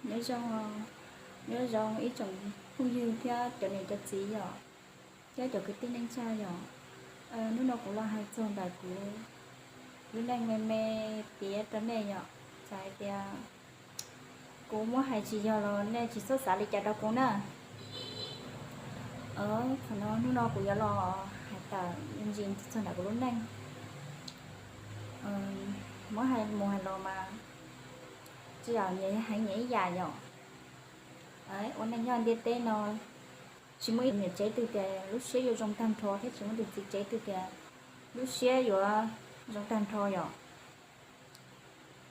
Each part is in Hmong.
Nyob zoo, nyob zoo ib tsoom phooj ywg thiab cov niam cov txiv yom, thiab cov kwv tij neej tsa yom. Hnub no kuv los hais txog ntawm kuv lub neej me me piav rau nej yom. Txawm hais tias kuv muab hais tsis yog los nej tsis txhob xav li cas rau kuv na. Thaum no hnub no kuv yuav los hais tawm ntsis txog ntawm kuv lub neej. Muab hais mus hais los mas tsis yog nyias heev nyias ib yam yom. Ua neej nyob ntiaj teb no tsis muaj ib tug niam tsev twg tias lub siab yuav zoo tag nrho thiab tsis muaj tus txiv tsev twg tias lub siab yuav zoo tag nrho yom.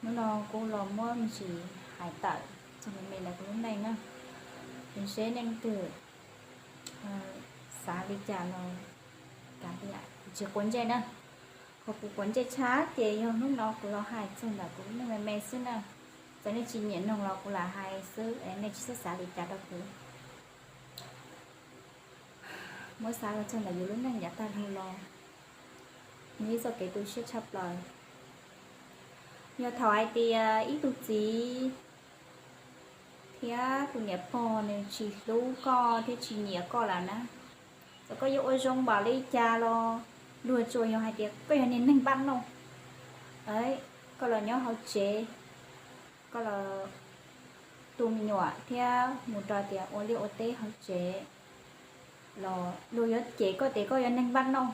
Hnub no kuv los muab me ntsis hais tawm txog me me ntawm kuv lub neej na, es seb nej leej twg xav li cas los kav liam, kuv tsis quav ntsej na. Qhov kuv quav ntsej tshaj ces yog hnub no kuv los hais txog ntawm kuv lub neej me me xwb na. Txawm nej tsis nyiam mloog los kuv lam hais xwb es nej tsis txhob xav li cas rau kuv. Muab xav los txog ntawm yus lub neej yav tag los, nws ib txoj kev tu siab tshaj plaws. Yog thaum hais tias ib tug txiv thiab tus niam pog nws tsis hlub koj thiab tsis nyiam koj lawm na, txawm koj yuav ua zoo npaum li cas los luag tsuas yog hais tias koj yog niag neeg npaj nauj. Koj los nyob hauv tsev, koj los tu me nyuam thiab mus rau tias ua liaj ua teb hauv tsev los luag yuav cem koj tias koj yog neeg npaj nauj.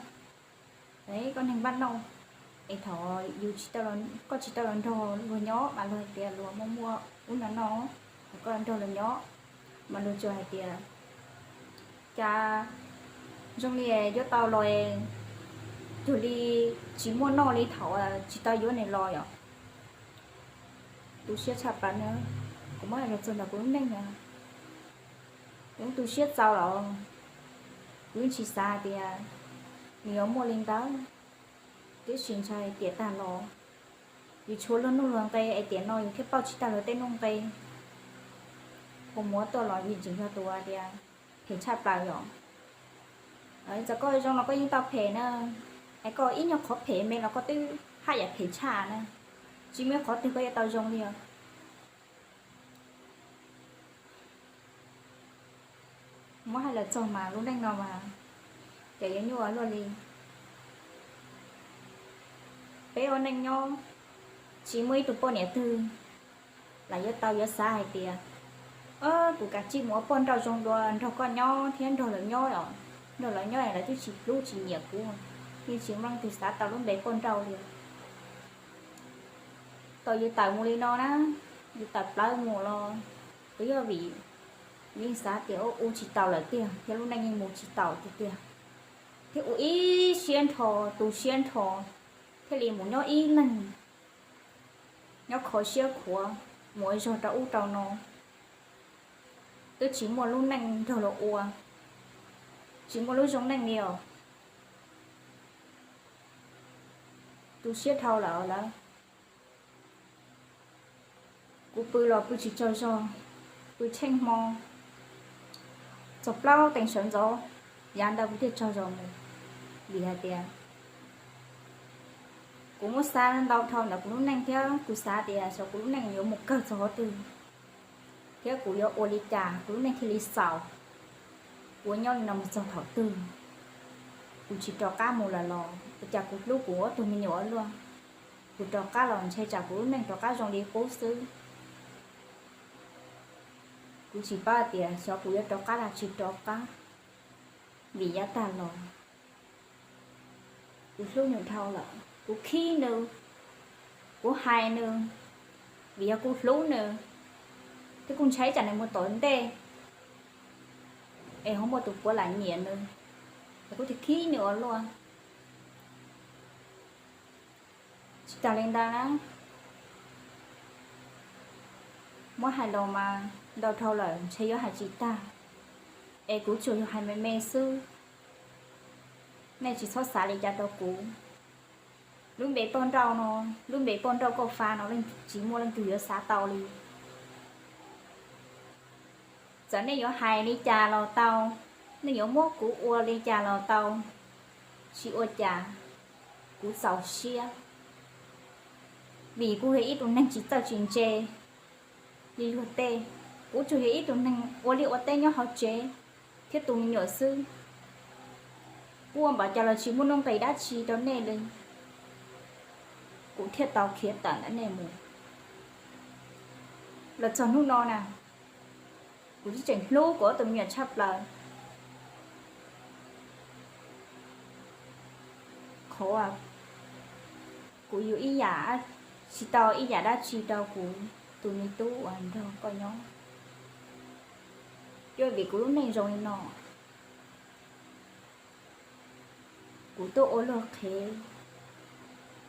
Koj neeg npaj nauj, es thaum yus, koj tsis tau los nrog luag nyob mas luag hais tias luag muaj muaj ub no no, thaum koj los nrog luag nyob mas luag tsuas hais tias cas zoo li yuav tau los cuag li tsis muaj noj li thaum tsis tau yuav nws los yom. Tu siab tshaj plaws na. Kuv muab hais los txog ntawm kuv lub neej na, kuv tu siab txaus los kuv yeej tsis xav hais tias nws yuav muaj li ntawd, tiam sis ntshai tiam tag los yus tshuav luag nuj luag nqe es tiam no yus thiaj pauj tsis tag luag tej nuj nqe. Kua muag tuaj los yeej tseem yog tus tias phem tshaj plaws yom. Txawm koj zoo los koj yeej tau phem na, es koj ib nyuag qhov phem me los koj twb haj yam phem tshaj na, tsis muaj ib qhov twg koj yuav tau zoo li os. Muab hais los txog mas lub neej no mas ces yuav nyuaj luaj li. Peb ua neej nyob tsis muaj ib tug poj niam twg lam yuav tau yuav xav hais tias kuv kav tsij mus ua poj nrauj zoo dua nrog koj nyob thiab nrog lawv nyob os, nrog lawv nyob lawv twb tsis hlub tsis nyiam kuv, yeej tsis muaj leej twg xav tau lub npe poj nrauj li. Tau yus tawm mus li no na, yus tawm plawv mus los kuj yog vim yeej xav tias ua tsis tau lawm tiag thiab lub neej yeej mus tsis tau tiag tiag, thiab ua ib siab nrho, tu siab nrho, thiaj li mus nyob ib leeg, nyob kho siab khuav, mus ua zog rau ub rau no, twb tsis muaj lub neej nrog luag ua, tsis muaj lub zoo neej li os. Tu siab dhau lawm lawm. Kuv pw los pw tsis tsaug zog, pw tsheej hmo, txog plaub teev sawv ntxov, yav ntawd kuv thiaj tsaug zog mus. Vim hais tias kuv muab xav ntau dhau ntawm kuv lub neej thiab kuv xav tias xyov kuv lub neej yuav mus kawg txog qhov twg, thiab kuv yuav ua li cas kuv lub neej thiaj li xaus, kuv nyob li no mus txog thaum twg. Kuv tsis rov qab mus lawm los ua cas kuv hlub kuv ob tug me nyuam ua luaj, kuv rov qab los ntshai tsam kuv lub neej rov qab zoo li qub xwb. Kuv tsis paub tias xyov kuv yuav rov qab los tsis rov qab, vim yav tag los kuv hlub nws dhau lawm, kuv khib nws, kuv hais nws, vim yog kuv hlub nws, thiab kuv ntshai tsam nws mus tom ntej es ho muaj tus puav lam nyiam nws, es kuv thiaj khib nws ua luaj. Tsis tas li ntawd na, muab hais los mas ntau dhau lawm ntshe yuav hais tsis tag, es kuv tsuas yog hais me me xwb, nej tsis txhob xav li cas rau kuv. Lub npe poj nrauj no, lub npe poj nrauj kauj fa no tsis muaj leej twg yuav xav tau li. Txawm nej yuav hais li cas los tau, nej yuav muab kuv ua li cas los tau, tsis ua cas kuv txaus siab, vim kuv yog ib tug neeg tsis txawj tsis ntse. li luag tej. Kuv tsuas yog ib tug neeg ua liaj ua teb nyob hauv tsev thiab tu me nyuam xwb. Kuv ua npaum cas los tsis muaj nuj nqis dab tsi rau nej li. Kuv thiaj tau khiav tawm ntawm nej mus. Los txog hnub no na, kuv twb tseem hlub kuv ob tug me nyuam tshaj plaws. Qhov kuv yuav ib yam, tsis tau ib yam dab tsi rau kuv tus me tub uas nrog koj nyob. Yog vim kuv lub neej zoo li no, kuv tuaj ua luag qhev,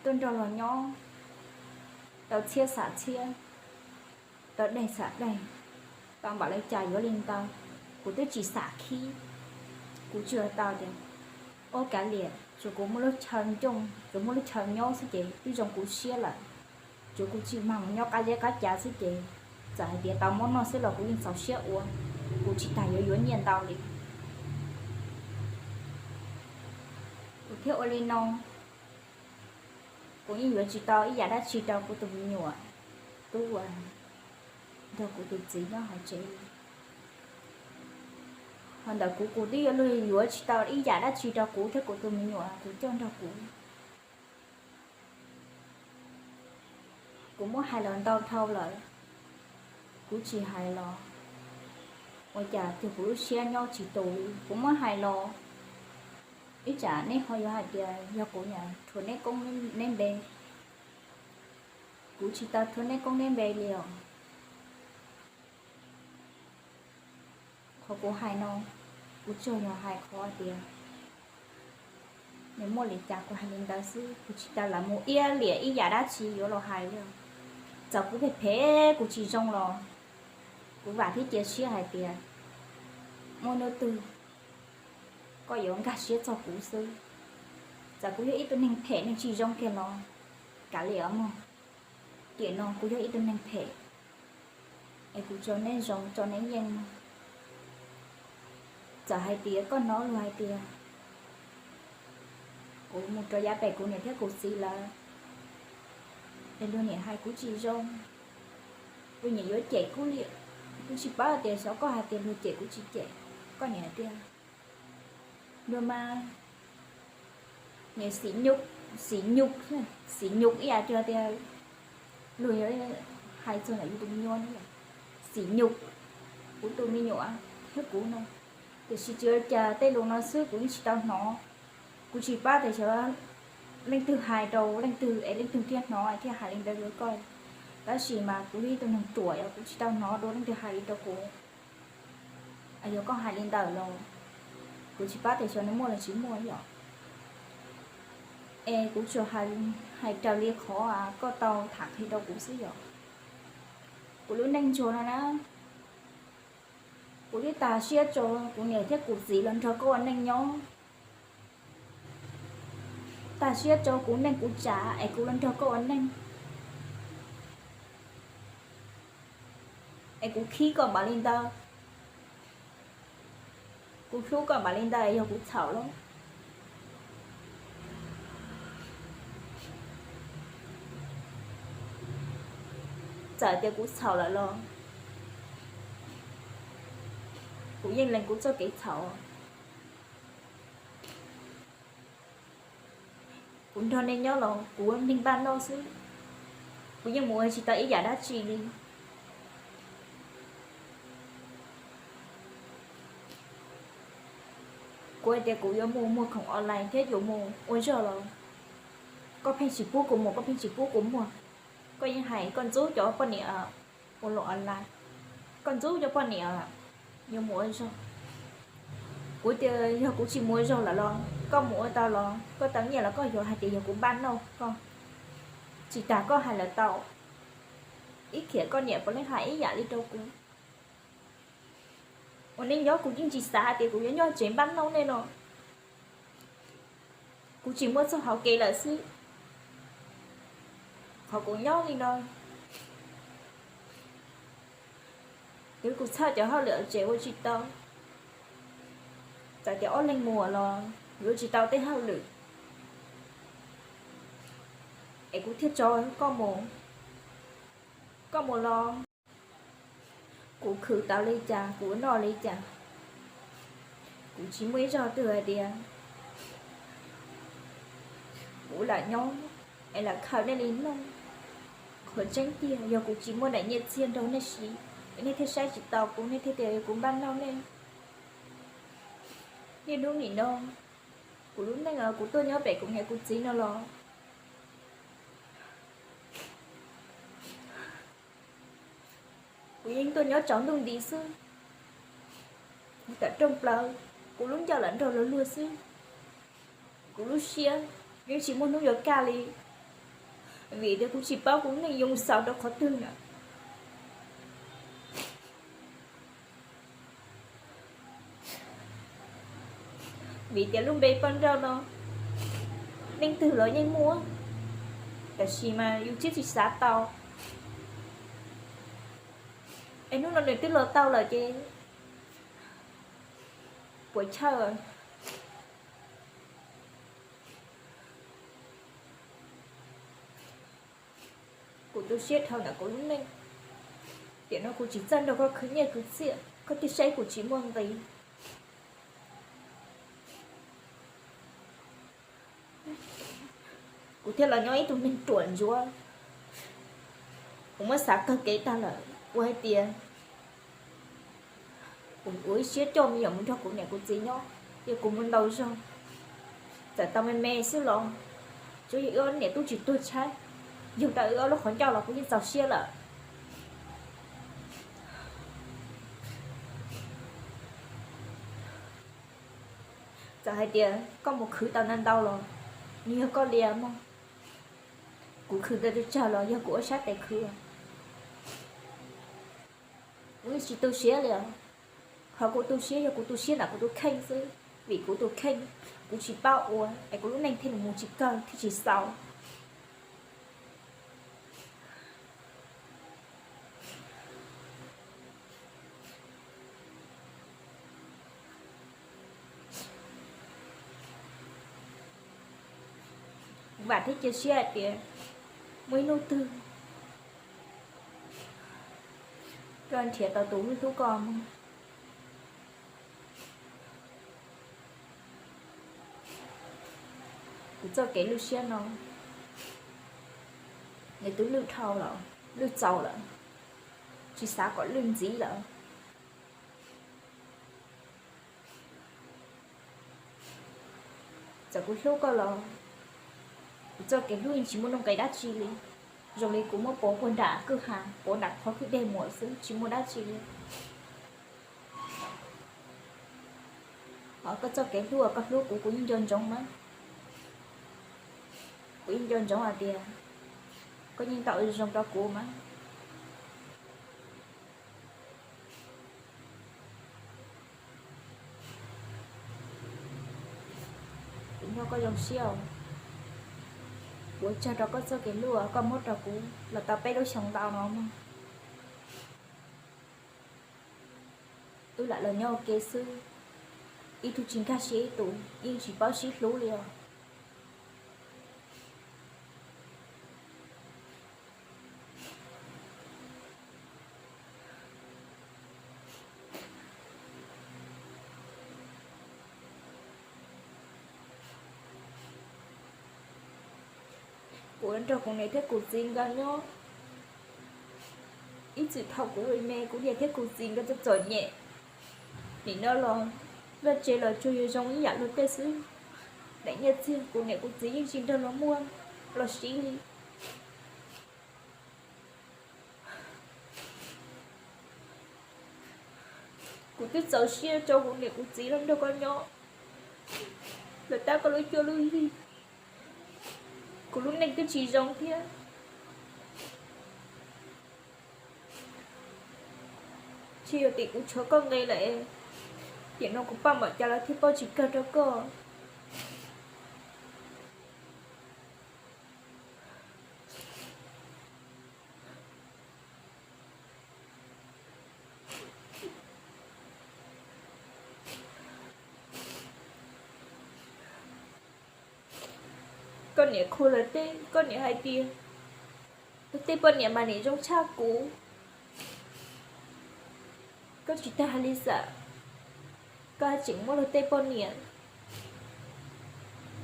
tuaj nrog luag nyob, tau txhiab xam txhiab, tau deg xam deg, tau npaum li cas yuav li ntawd. Kuv twb tsis xam khib, kuv tsuas tau tias, ua kav liam, tsuas kuv muaj lub chaw nyob, tsuas muaj lub chaw nyob xwb ces twb zoo kuv siab lawm. Tsuas kuv tsis mag mus nyob qab zeb qab cav xwb ces, txawm hais tias tau mov noj xwb los kuv yeej txaus siab ua, kuv tsis tas yuav yuav nyiaj ntau li. Kuv thiaj ua li no, kuv yeej yuav tsis tau ib yam dab tsi rau kuv tus me nyuam tub uas nrog kuv tus txiv nyob hauv tsev li. Ho ntawm kuv, kuv twb yuav luag yuav tsis tau ib yam dab tsi rau kuv thiab kuv tus me nyuam kuv coj nrog kuv. Kuv muab hais los ntau dhau lawm, kuv tsis hais los ua cas cuag kuv lub siab nyob tsis tus li. Kuv muab hais los ib tsam neb ho yuav hais tias yog kuv niam rhuav neb koob neb npe. Kuv tsis tau rhuav neb koob neb npe li os. Qhov kuv hais no, kuv tsuas yog hais qhov tias nws muaj li cas kuv hais li ntawd xwb, kuv tsis tas lam mus iab liam ib yam dab tsi yuav los hais li. Txawm kuv phem phem kuv tsis zoo los kuv vam thiab cia siab hais tias muaj hnub twg koj yuav nkag siab txog kuv xwb. Txawm kuv yog ib tug neeg phem neeg tsis zoo kiag los kav liam os mog, tiam no kuv yog ib tug neeg phem es kuv tso neb zoo tso neb yeej. Txawm hais tias koj hnov luag hais tias kuv mus rau yav pem kuv niam thiab kuv txiv lawm es luag niam hais kuv tsis zoo, luag niam yuav cem kuv li. Kuv tsis paub tias xyov koj hais tias luag cem kuv tsis cem. Koj niam hais tias luag mas niam xim nyuj, xim nyuj, xim nyuj ib yam cuag tias luag yuav hais txog ntawm yus tus me nyuam no, xim nyuj kuv tus me nyuam thiab kuv no. Tiam sis tsis ua cas, tej lus no xwb kuv yeej tsis tau hnov. Kuv tsis paub tias xyov leej twg hais rau leej twg es leej twg thiaj hnov thiaj hais li ntawd rau koj. Tab sis mas kuv yog ib tug neeg ruam, yog kuv tsis tau hnov dua leej twg hais li rau kuv. Yog koj hais li ntawd los kuv tsis paub tias xyov nws muaj los tsis muaj yom. Es kuv tsuas hais raws li qhov koj tau tham qhia rau kuv xwb yom. Kuv lub neej ntsuag no na, kuv twb tas siab tso kuv niam thiab kuv txiv los nrog koj ua neej nyob, tas siab tso kuv neej kuv tsav es kuv los nrog koj ua neej, es kuv khib koj npaum li ntawd, kuv hlub koj npaum li ntawd es yog kuv txhaum los? Txawm tias kuv txhaum lawm los kuv yeej lees kuv txoj kev txhaum. Kuv nrog nej nyob los kuv ua neeg npaj noj xwb, kuv yeej mus ua tsis tau ib yam dab tsi li. Kuv hais tias kuv yuav mus muag khoom online thiab yuav mus ua zog los koj pheej tsis pub kuv mus, koj pheej tsis pub kuv muag. Koj yeej hais koj ntxub cov poj niam ua luam online, koj ntxub cov poj niam yuav mus ua zog. Kuv tias yog kuv tsis mus ua zog lawm los koj mus ua tau los koj tau nyiaj los koj yuav hais tias yog kuv npaj noj koj. Tsis tas koj hais lawm tau, ib khiav koj niam puav leej hais ib yam li rau kuv. Ua neej nyob kuv yeej tsis xav hais tias kuv yuav nyob tsev npaj noj nej no. Kuv tsis muaj txoj hauv kev lawm xwb. Qhov kuv nyob li no, twb kuv txhawj cov hauj lwm tsev ua tsis tau. Txawm tias ob leeg mus los yuav tsis tau tej hauj lwm, es kuv thiaj tso koj mus. Koj mus los Kuv khwv tau li cas, kuv ua noj li cas, kuv tsis muaj ib zaug twg hais tias kuv lam nyob es lam khaws nej li no. Qhov tseeb tiag yog kuv tsis muaj daim nyiaj txiag nrog nej siv, nej thiaj saib tsis taus kuv, nej thiaj tias kuv npaj noj nej. Niaj hnub nim no, kuv lub neej kuv tuaj nyob pem kuv niam kuv txiv no los kuv yeej tuaj nyob tsaus ntuj nti xwb. Kuv tam rooj plaws, kuv lub ncauj lam nrog luag luag xwb. Kuv lub siab yeej tsis muaj hnub yuav kaj li, vim tias kuv tsis paub kuv neej yuav mus xaus rau qhov twg na. Vim tias lub npe poj nrauj no leej twg los yeej muaj, tab sis mas yus twb tsis xav tau. Es hnub no nws twb los tau lawm ces puas chawj. Kuv tu siab dhau ntawm kuv lub neej. Tiam no kuv tsis txawj nrog koj khwv nyiaj khwv txiaj, koj thiaj saib kuv tsis muaj nqis. Kuv thiaj los nyob ib tug neeg ruam ntsuav. Kuv muab xav kawg kev tag lawm, ua hais tias kuv ua ib siab coj me nyuam mus nrog kuv niam kuv txiv nyob, yog kuv mus ntaus zog, txawm tau me me xwb los tsuas yog wb ob niam tub tsis tuag tshaib, yog rau wb ob lub qhov ncauj los kuv yeej txaus siab lawm. Txawm hais tias koj mus khwv tau ntau ntau los nws yog koj li mog. Kuv khwv ntau tsawg tsawg los yog kuv ua sab tes khwv. Kuv yeej tsis tu siab li os. Qhov kuv tu siab yog kuv tu siab ntawm kuv tus kheej xwb, vim kuv tus kheej kuv tsis paub ua es kuv lub neej thiaj mus tsis kawg thiaj tsis xaus. Vam thiab cia siab hais tias muaj ib hnub twg koj nrhiav tau tus hlub hlub koj mog. Kuv txoj kev lwj siab no, nws twb lwj dhau lawm, lwj txaus lawm, tsis xav kom lwj ntxiv lawm. Txawm kuv hlub koj los kuv txoj kev hlub yeej tsis muaj nuj nqis dab tsi li. Zoo li kuv muab pov puag nram kwj ha, pov nram qhov kwj deg mus xwb, tsis muaj dab tsi li. Hos koj txoj kev hlub uas koj hlub kuv, kuv yeej nco ntsoov mas. Kuv yeej nco ntsoov hais tias koj yeej tau ua zoo rau kuv mas. Kuv nrog koj zoo siab. Ua tsaug rau koj txoj kev hlub uas koj muab rau kuv los tau peb lub xyoo ntau no mog. Wb lam los nyob ua ke xwb, ib tug tsis nkag siab ib tug, yeej tsis paub sib hlub li os. Kuv nrog kuv niam thiab kuv txiv nkawd nyob. Ib txwm thaum kuv me kuv niam thiab kuv txiv nkawd txom txom nyem. Nim no los vaj tse los tsuas yog zoo ib yam luag tej xwb. Daim nyiaj txiag kuv niam kuv txiv yeej tsis nrog luag muaj los siv li. Kuv twb txaus siab rau kuv niam kuv txiv los nrog koj nyob, los tab koj lub cuab lub yig. Kuv lub neej twb tsis zoo thiab. Tsis yog tim kuv tshuav koj nqi lawm, tiam no kuv paj npaum cas los thiaj paub tsis kawg rau koj. Koj niam qhuas lawv tej, koj niam hais tias lawv tej poj niam mas nim zoo tshaj kuv. Koj tsis tag hais li xav, koj tseem muab luag tej poj niam,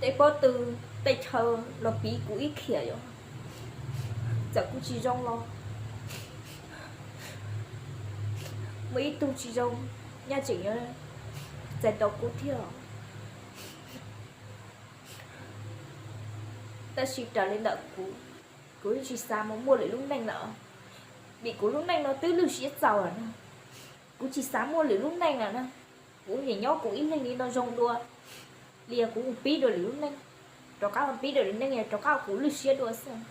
tej pob tw, tej chaw los piv kuv ib khiav yom. Txawm kuv tsis zoo los muaj ib tug tsis zoo nyaj tseem yuav txais tau kuv thiab. Tab sis raws li ntawm kuv, kuv yeej tsis xav mus muaj lwm lub neej lawm, vim kuv lub neej no twb lwj siab txaus lawm na. Kuv tsis xav muaj lwm lub neej lawm na. Kuv nyiam nyob kuv ib leeg li no zoo dua li yog kuv mus pib dua lwm lub neej, rov qab mus pib dua lwm neej yog rov qab kuv lwj siab dua xwb.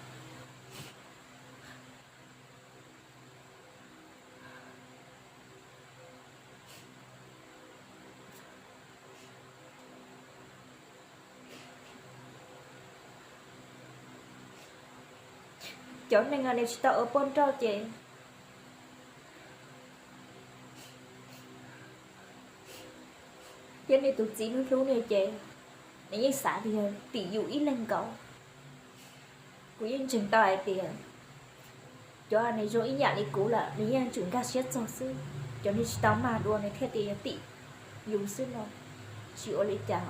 Cov neeg no nws tsis tau ua poj nrauj ces thiab nws tus txiv hlub nws ces nws yeej xav tias yog tim yus ib leeg nkaus. Kuv yeej ntseeg tau hais tias cov nws zoo ib yam li kuv lawm nws yeej tsum nkag siab txog xwb. Cov nws tsis tau mag dua nws thiaj tias yog tim yus xwb no, tsis ua li cas.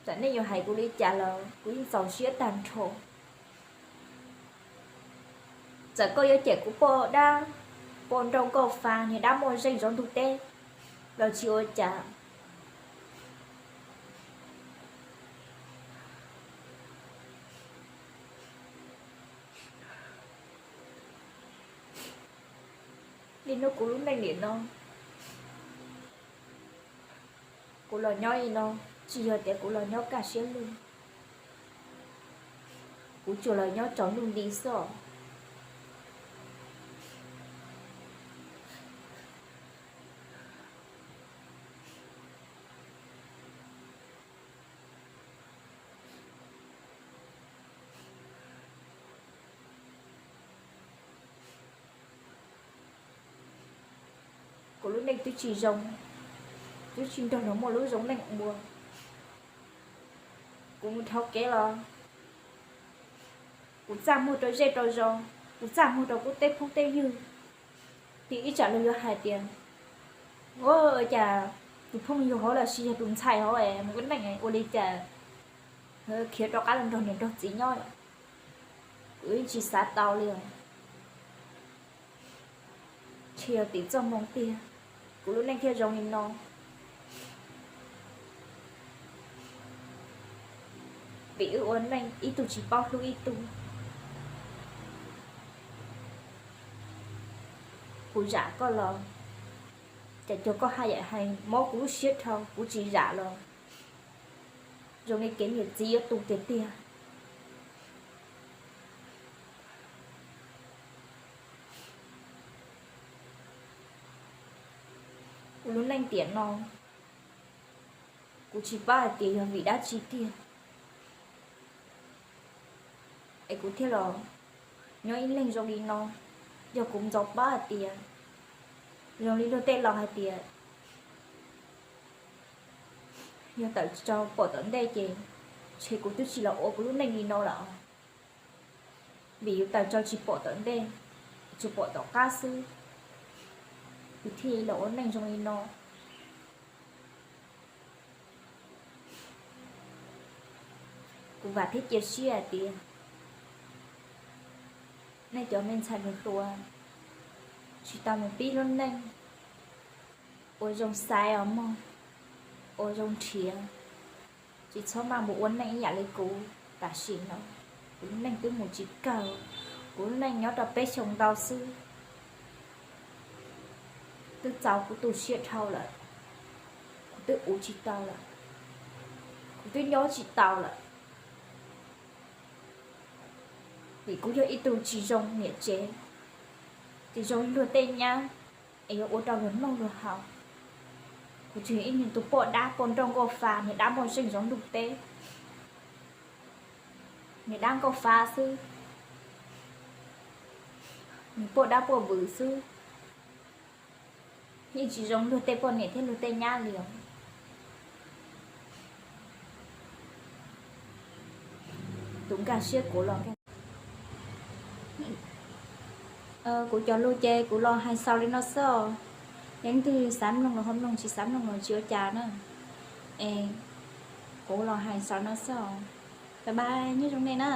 Txawm nej yuav hais kuv li cas los kuv yeej txaus siab tag nrho. Txawm koj yuav cem kuv poj dab, poj nrauj nkauj fa, niag dab muaj zeej zov ntug teb los tsis ua cas. Li hnub kuv lub neej nim no, kuv los nyob li no, tsis yog tias kuv los nyob kaj siab lug, kuv tsuas los nyob tsaus ntuj nti xwb os. Kuv lub neej twb tsis zoo, twb tsis nrog luag muaj lub zoo neej ua. Kuv mus dhau kev los kuv txaj muag rau zej rau zos, kuv txaj muag rau kuv tej phooj tej ywg. Ces ib tsam luag yuav hais tias, ua cas tus phooj ywg hauv los sis yog tus ntxhais hauv mus ua neej ua li cas khiav rov qab los nrog niam nrog txiv nyob. Kuv yeej tsis xav tau li os. Ntshe yog tim txoj hmoo tiag, kuv lub neej thiaj zoo li no. Vim wb ua neej ib tug tsis paub hlub ib tug. Kuv zam koj los, ces cog koj haj yam hais mob kuv lub siab dhau, kuv tsis zam los zoo li kev niam txiv yuav tu tiag tiag. Kuv lub neej tiam no, kuv tsis paub hais tias yog vim dab tsi tiag es kuv thiaj los nyob ib leeg zoo li no. Yog kuv ntxov paub hais tias zoo li luag tej laus hais tias yog tawm tsau pom tom ntej ces ntshe kuv twb tsis los ua kuv lub neej li no lawm. Vim yus tawm tsau tsis pom tom ntej, tsuas pom tom qab xwb, yus thiaj li los ua neej zoo li no. Kuv vam thiab cia siab hais tias nej cov me ntxhais hluas hluas tsis tau mus pib lub neej, ua zoo xaiv os mog, ua zoo nrhiav, tsis txhob maj mus ua neej ib yam li kuv tam sim no. Kuv lub neej twb mus tsis kawg, kuv lub neej nyob rau peb xyoo ntau xwb, twb txaus kuv tu siab dhau lawm, kuv twb ua tsis tau lawm, kuv twb nyob tsis tau lawm. Vim kuv yog ib tug tsis zoo niam tsev, tsis zoo luag tej nyab, es yuav ua rau luag noj luag haus. Kuv tsuas yog ib niag tus poj dab poj nrauj nkauj fa, niag dab muaj zeej zov ntuj teb, niag dab nkauj fa xwb, niag poj dab poj vwm xwb, yeej tsis zoo luag tej poj niam thiab luag tej nyab li os. Tus nkag siab kuv los nkag. Kuv cov lus ces kuv los hais xaus li no xwb os. Yog leej twg xav mloog los ho mloog, tsis xav mloog los tsis ua cas na. Es kuv los hais xaus no xwb os. Bye bye, nyob zoo nej na.